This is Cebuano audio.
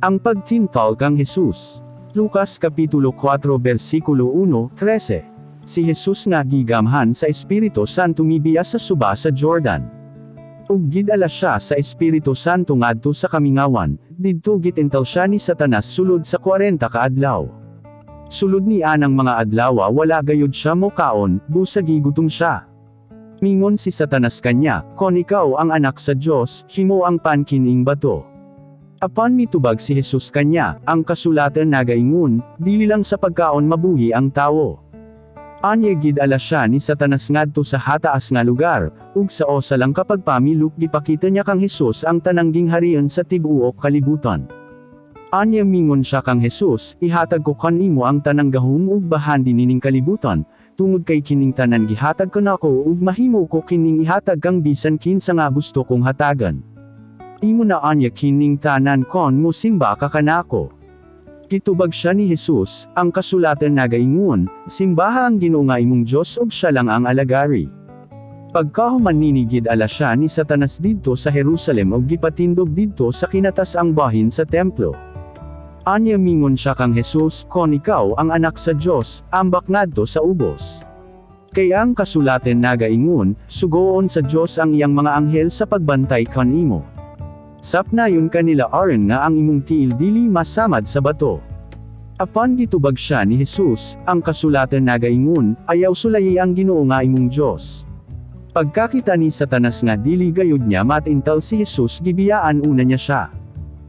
Ang pagtintal kang Jesus. Lucas Kapitulo 4 versikulo 1, 13. Si Jesus nga gigamhan sa Espiritu Santo mibiya sa suba sa Jordan. Ug gidala siya sa Espiritu Santo ngadto sa kamingawan, didto gitintal siya ni Satanas sulod sa 40 ka adlaw. Sulod ni anang mga adlawa wala gayud siya mokaon, busa gigutom siya. Mingon si Satanas kanya, "Kon ikaw ang anak sa Dios, himo ang pan kining bato." Apan mitubag si Jesus kanya, "Ang kasulatan nagaingon, dili lang sa pagkaon mabuhi ang tawo." Anya gidala siya ni Satanas ngadto sa hataas nga lugar, ug sa usa lang ka pagpamilok gipakita niya kang Jesus ang tanang gingharian sa tibuok kalibutan. Anya mingon siya kang Jesus, "Ihatag ko kanimo ang tanang gahom ug bahandi nining kalibutan, tungod kay kining tanan gihatag kanako ug mahimo ko kining ihatag kang bisan kinsa nga gusto kong hatagan. Imo na anya kining tanan kon mosimba ka kanako." Gitubag siya ni Jesus, "Ang kasulatan nagaingon, simbaha ang Ginoo nga imong Dios ug siya lang ang alagari." Pagkahuman nini gidala siya ni Satanas didto sa Jerusalem ug gipatindog didto sa kinataas-ang bahin sa templo. Anya mingon siya kang Jesus, "Kon ikaw ang anak sa Dios, ambak ngadto sa ubos. Kay ang kasulatan nagaingon, sugoon sa Dios ang iyang mga anghel sa pagbantay kanimo. Sapnayon ka nila aron nga ang imong tiil dili masamad sa bato." Apan gitubag siya ni Jesus, "Ang kasulatan nagaingon, ayaw sulayi ang Ginoo nga imong Dios." Pagkakita ni Satanas nga dili gayud niya matintal si Jesus, gibiyaan una niya siya.